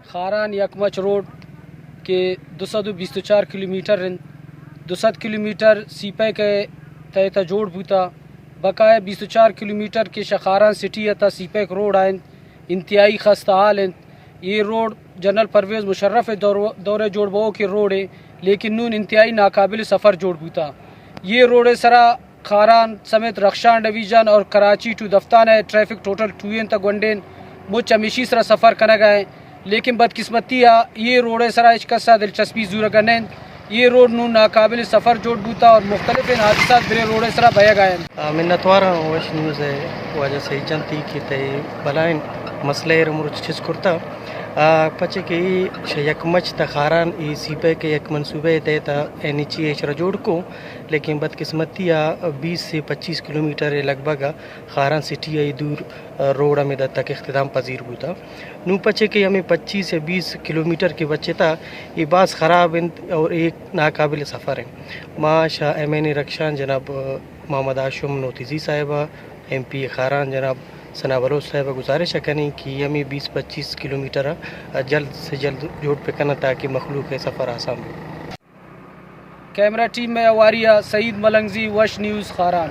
خاران یکمچ روڈ کہ دو سد و بیست و چار کلومیٹر انت، دو سد کلومیٹر سی پیک ءِ تحت ءَ جوڑ بوتا، بقایا بیست و چار کلومیٹر کہ شہ خاران سٹی ءَ تا سی پیک روڈ ءَ انت، انتہائی خستہ حال انت۔ یہ روڈ جنرل پرویز مشرف ءِ دور، دور ءَ جوڑ بوؤکیں روڈے، لیکن نون انتہائی ناقابل سفر جوڑ بوتا۔ یہ روڈ ءِ سرا خاران سمیت رخشان ڈویژن اور کراچی ٹو دفتان ءِ ٹریفک ٹوٹل ٹو انت، گونڈین مچ ہمیشی سرا سفر کنگ ءَ انت، لیکن بدقسمتی ءَ یہ روڈ ءِ سرا ہچ کس ءَ دلچسپی زورگ ءَ نہ انت۔ یہ روڈ نوں ناقابل سفر جوڑ بوتا اور مختلف حادثات برے روڈ ءِ سرا بئیگ ءَ انت۔ آ، منتواراں وش نیوز ءِ واجہ سعید جان تئی کہ تئی بلائیں مسئلہ ءَ مرچ چست کرتا۔ آ، پچے کہ اے شہ یکمچ تا خاران اے سی پیک ءِ یک منصوبہ ءِ تحت ءَ این ایچ اے ءَ را جوڑ کو، لیکن بدقسمتی ءَ بیس سے پچیس کلومیٹر ءِ لگ بھگ ءَ خاران سٹی ءَ اے دور، آ، روڈ ہمے دت تک اختتام پذیر بوتا۔ نوں پچے کہ ہمے پچیس یا بیس کلومیٹر کہ بچتا، اے باز خراب انت اور اے ناقابل سفر انت۔ ما شہ ایم این اے رخشان جناب محمد ہاشم نوتیزی صاحب ءَ، ایم پی اے خاران جناب ثنا بلوچ صاحب ءَ گزارش ءَ کنیں کہ ہمے بیس پچیس کلومیٹر ءَ جلد سے جلد جوڑ بہ کناں تاکہ مخلوق ءِ سفر آسان بہ۔ کیمرہ ٹیم ءِ ہواری ءَ سعید ملنگزئی، وش نیوز، خاران۔